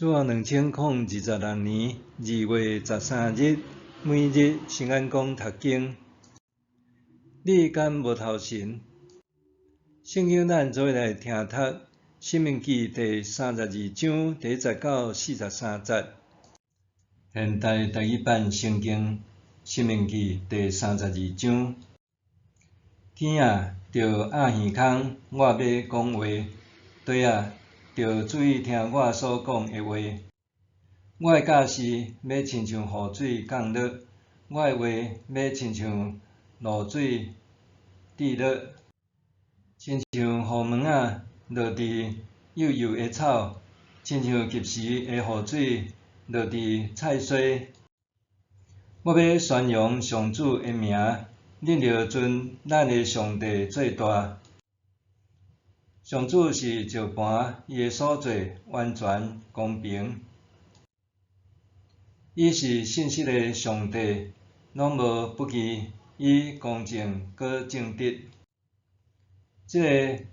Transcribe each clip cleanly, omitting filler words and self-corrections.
主後2026年2月13日，每日聖安講讀經。你敢無頭神？聖經咱做伙來聽讀《申命記》第三十二章第一節到43節。現代台語版聖經《申命記》第三十二章。天啊，著掩耳孔，我欲講話；地啊，著注意聽我所講的話。我的教示欲親像雨水降落，我的話欲親像露水滴落，親像雨毛仔落佇幼幼的草，親像及時的雨水落佇菜荽。我欲宣揚上主的名，恁著尊咱的上帝做大。上主是石磐，伊的所作完全公平。伊是信實的上帝，攏無不義，伊公正閣正直。這个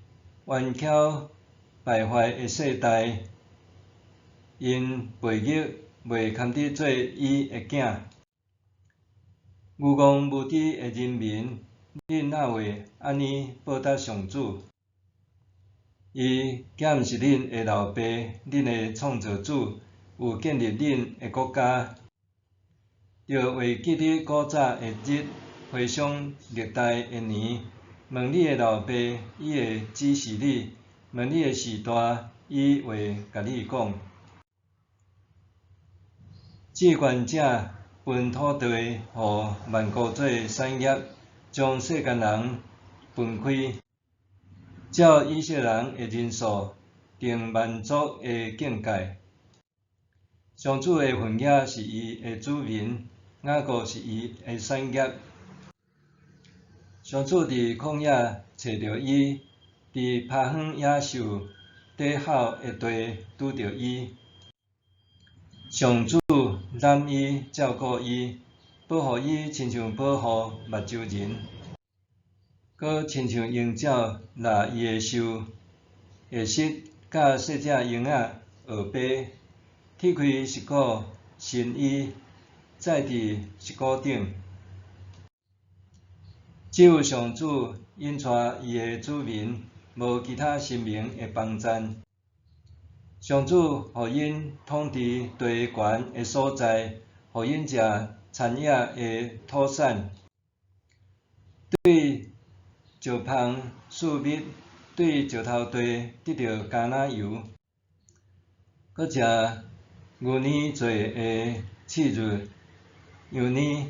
頑巧敗壞的世代，𪜶悖逆，袂堪得做伊的囝。愚戇無知的人民，恁哪會按呢報答上主？伊敢毋是恁的老爸，恁的創造主，有建立恁的國家。著會記得古早的日，回想歷代的年。問你的老爸，伊會指示你；問你的序大，伊會共你講。至懸者分土地，予萬國做產業，將世間人分開。照以色列人的人數，定萬族的境界。上主的份額是伊的子民，雅各是伊的產業。上主佇曠野揣著伊，佇拍遠野獸低吼的地拄著伊。上主攬伊，照顧伊，保護伊，親像保護目睭仁，閣親像鷹鳥掠伊的鷙，會識佮細隻鷹仔學飛，鐵開石鼓伸伊，載佇石鼓頂。只有上主引帶伊的子民，無其他神明會幫贊。上主予𪜶統治地懸的所在，予𪜶食田野的土產。對石縫賜蜜，對石頭地得著橄欖油，閣食牛奶做的刺膩，羊奶、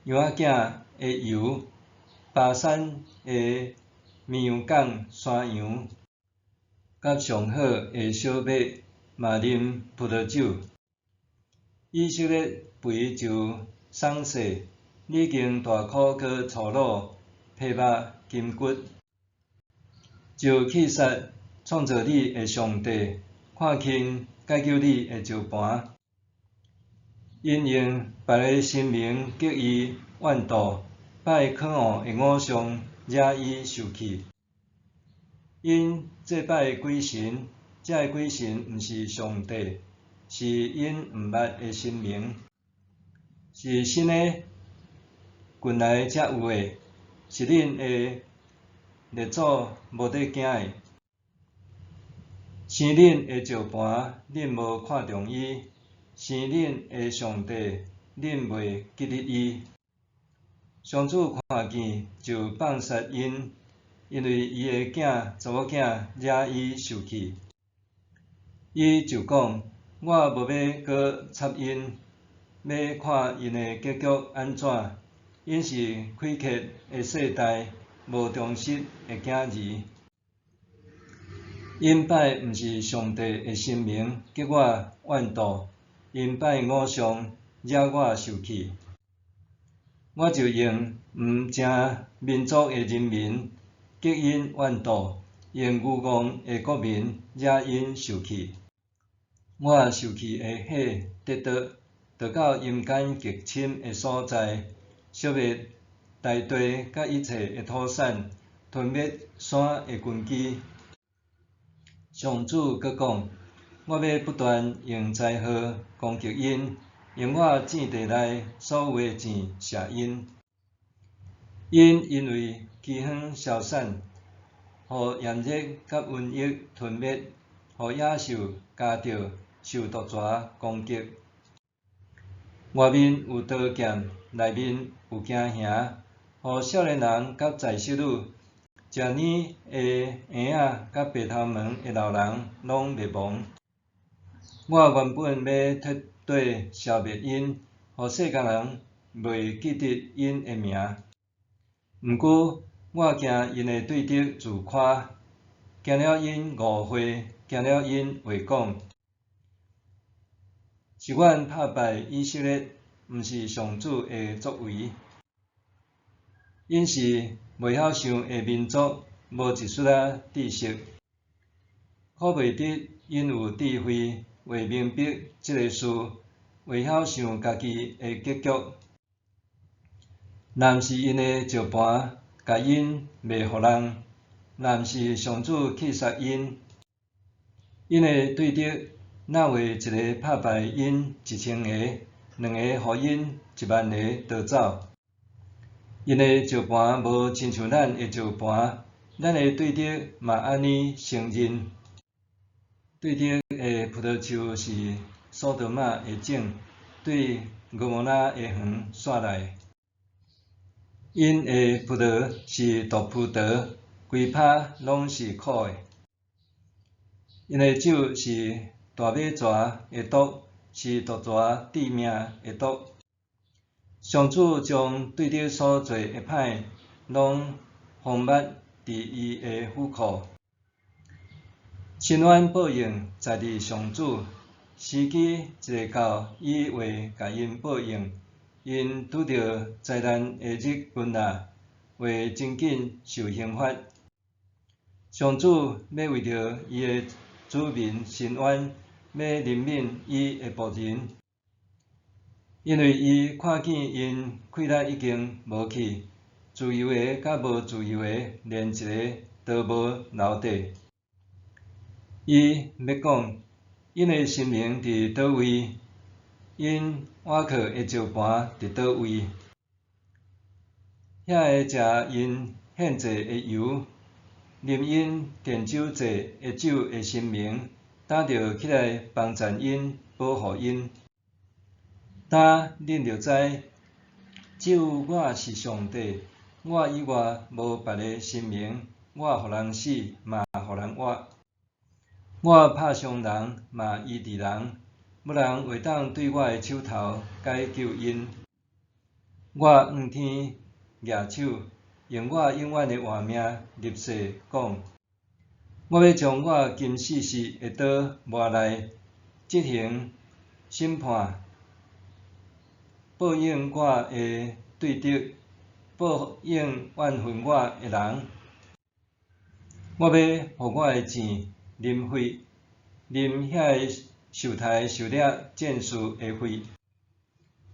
羊仔囝的油，巴珊的綿羊犅山羊，佮上好的小麥，嘛啉葡萄酒。以色列肥就鬆勢，歷經大苦閣粗魯，皮肉筋骨，就棄殺創造你的上帝，看輕解救你的石磐。𪜶用別个神明激伊怨妒，拜可惡的偶像，惹伊受氣。𪜶祭拜鬼神，這个鬼神毋是上帝，是𪜶毋捌的神明，是新的，近來才有的，是恁的列祖無咧驚的。生恁的石磐，恁無看重伊；生恁的上帝，恁袂記得伊。上主看見就放殺𪜶，因為伊的囝查某囝惹伊受氣。伊就講：我無欲閣插𪜶，欲看𪜶的結局按怎。𪜶是虧缺的世代，無忠實的囝兒。𪜶拜毋是上帝的神明，激我怨妒；𪜶拜偶像，惹我受氣。我就用毋正民族的人民激𪜶怨妒，用愚戇的國民惹𪜶受氣。我受氣的火得著，著到陰間極深的所在，燒滅大地佮一切的土產，吞滅山的根基。上主閣講：我欲不斷用災禍攻擊𪜶，用我箭袋內所有的箭射𪜶。𪜶因為饑荒消散，予炎熱佮瘟疫吞滅，予野獸咬著，受毒蛇攻擊。外面有刀劍，內面有驚嚇，予少年人佮在室女，食奶的嬰仔佮白頭毛的老人攏滅亡。我原本欲徹底消滅𪜶，予世間人袂記得𪜶的名。毋過，我驚𪜶的對敵自誇，驚了𪜶誤會，驚了𪜶話講：是阮拍敗以色列，毋是上主的作為。𪜶是袂曉想的民族，無一絲仔知識，苦袂得𪜶有智慧，會明白這个事，會曉想家己的結局。若毋是𪜶的石盤共𪜶賣予人，若毋是上主去殺𪜶，𪜶的對敵若有一个拍敗𪜶1000个，兩个予𪜶1萬个逃走。𪜶的石盤無親像咱的石盤，咱的對敵嘛按呢承認。對敵的葡萄樹是所多瑪的種，對蛾摩拉的園徙來。𪜶的葡萄是毒葡萄，規葩攏是苦的。𪜶的酒是大馬蛇的毒，是毒蛇致命的毒。上主將對敵所做的歹，攏封密佇伊的府庫。深淵報應在佇上主，時機一下到，伊會共𪜶報應。𪜶拄著災難的日近啊，會真緊受刑罰。上主欲為著伊的子民伸冤，欲憐憫伊的僕人，因為伊看見𪜶氣力已經無去，自由的佮無自由的，連一个都無留低。伊欲講，𪜶的神明佇佗位？𪜶倚靠的石盤佇佗位？遐个食𪜶獻祭的油，啉𪜶奠酒祭的酒的神明，當著起來幫贊𪜶，保護𪜶。今恁就知，只有我是上帝，我以外無別个神明，我予人死，嘛予人活。我拍傷人，嘛醫治人，無人會當對我的手頭解救𪜶。我向天舉手，用我永遠的活命立誓講：我欲將我金四世的刀磨來執行審判，報應我的對敵，報應怨恨我的人。我欲予我的箭啉血，啉遐个受刣受掠戰士的血。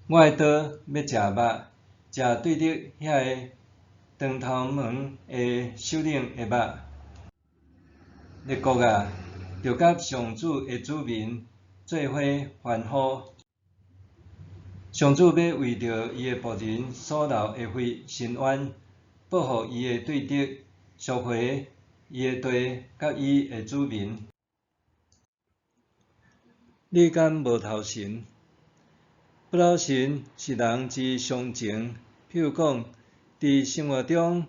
我的刀欲食肉，食對敵遐个長頭毛的首領的肉。列國啊，著佮上主的子民做伙歡呼。上主欲為著伊的僕人所流的血伸冤，報復伊的對敵，贖回伊的地佮伊的子民。你敢無頭神？不老神是人之常情。譬如講，佇生活中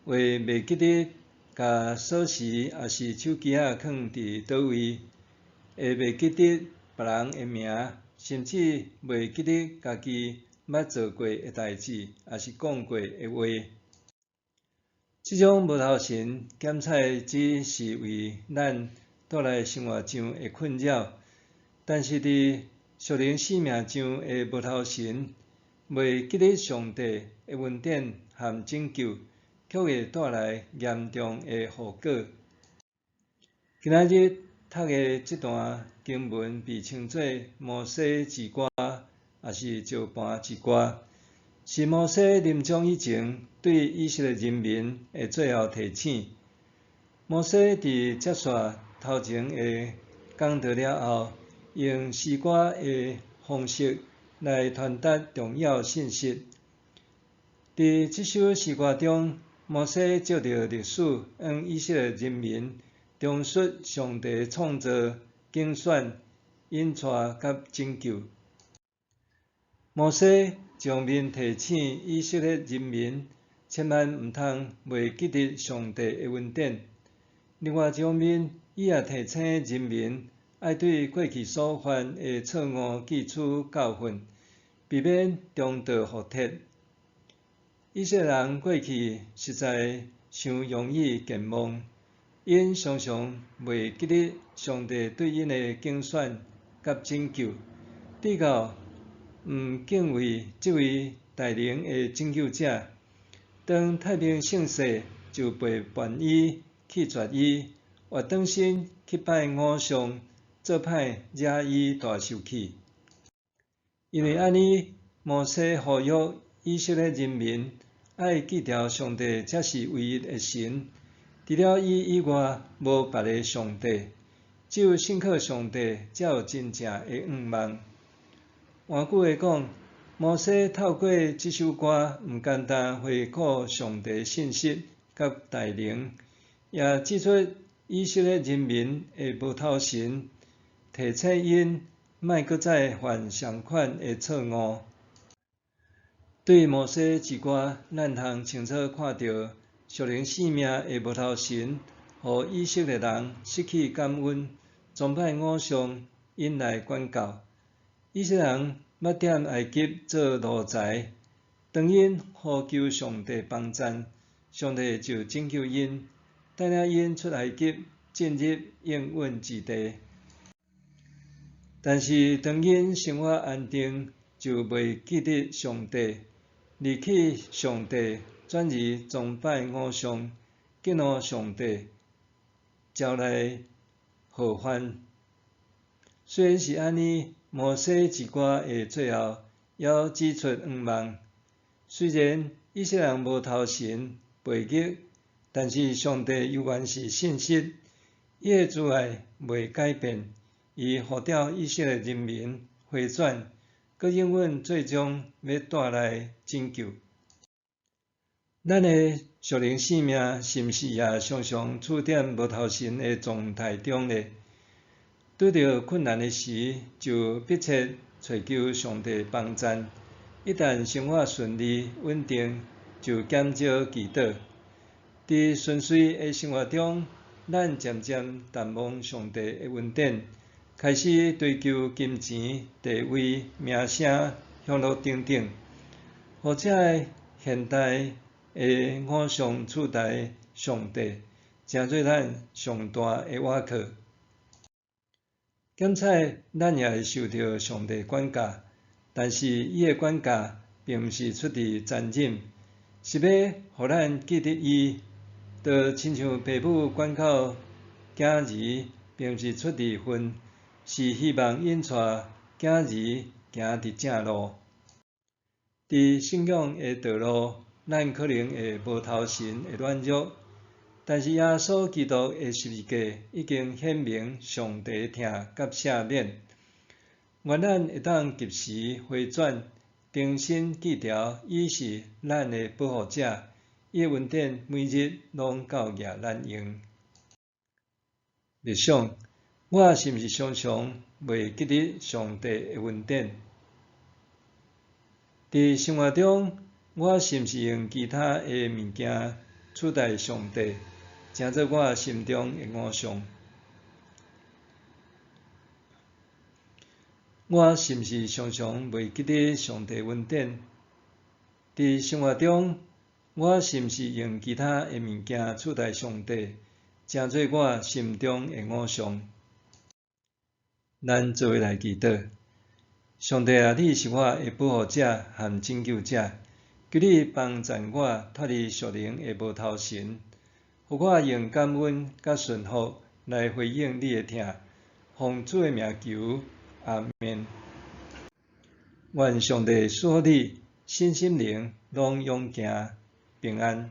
會袂記得共鎖匙抑是手機仔囥佇佗位，會袂記得別人的名，甚至袂記得家己捌做過的代誌，抑是講過的話。這種無頭神檢採只是為咱帶來生活上的困擾，但是佇屬靈生命上的無頭神，袂記得上帝的恩典和拯救，卻會帶來嚴重的後果。今仔日讀的這段經文被稱做摩西之歌，抑是石盤之歌，是摩西臨終以前對以色列人民的最後提醒。摩西佇接續頭前的講道了後，用詩歌的方式來傳達重要信息。佇這首詩歌中，摩西藉著歷史，向以色列人民重述上帝創造、揀選、引帶佮拯救。摩西一方面提醒以色列人民千萬毋通袂記得上帝的恩典，另外一方面，伊也提醒人民愛對過去所犯的錯誤汲取教訓，避免重蹈覆轍。以色列人過去實在傷容易健忘，𪜶常常袂記得上帝對𪜶的揀選佮拯救，直到毋敬畏這位大能的拯救者。當太平盛世，就背叛伊、棄絕伊，越轉身去拜偶像，做歹惹伊大受氣。因為按呢，摩西呼籲以色列人民愛記牢上帝才是唯一的神，除了伊以外，無別个上帝。只有信靠上帝，才有真正的向望。換句話講，摩西透過這首歌，毋單單回顧上帝信實佮大能，也指出以色列人民的無頭神，提醒𪜶莫閣再犯相款的錯誤。對摩西之歌，咱通清楚看著屬靈性命的無頭神，予以色列人失去感恩，崇拜偶像，引來管教。以色列人捌踮埃及做奴才，當𪜶呼求上帝幫贊，上帝就拯救𪜶，帶領𪜶出埃及，進入應允之地。但是當𪜶生活安定，就袂記得上帝，離棄上帝，轉而崇拜偶像，激怒上帝，招來禍患。雖然是按呢，摩西之歌的最後，猶指出向望。雖然以色列人無頭神、背逆，但是上帝猶原是信實，伊的慈愛袂改變，伊呼召以色列人民回轉，閣應允最終欲帶來拯救。咱的屬靈生命是毋是也常常處佇無頭神的狀態中呢？拄著困難的時，就迫切揣求上帝幫贊；一旦生活順利穩定，就減少祈禱。佇順遂的生活中，咱漸漸淡忘上帝的恩典，開始追求金錢、地位、名聲、享樂等等，予這个現代的偶像取代上帝，成做咱上大的倚靠。檢採咱也會受著上帝管教，但是伊的管教並毋是出自殘忍，是欲予咱記得伊。就親像父母管教囝兒，並毋是出自恨，是希望𪜶帶囝兒行佇正路。佇信仰的道路，咱可能會無頭神，會軟弱，但是耶穌基督的十字架已經顯明上帝疼佮赦免。願咱會當及時回轉，重新記牢伊是咱的保護者，伊的恩典每日攏夠額咱用。默想，我是毋是常常袂記得上帝的恩典？佇生活中，我是毋是用其他的物件取代上帝，成做我心中的偶像？我是毋是常常袂記得上帝恩典？佇生活中，我是毋是用其他的物件取代上帝，成做我心中的偶像？咱做伙來祈禱。上帝啊，你是我的保護者和拯救者，求你幫贊我脫離屬靈的無頭神，予我用感恩佮順服來回應你的疼。奉主的名求，阿們。願上帝賜福你，身心靈攏勇健平安。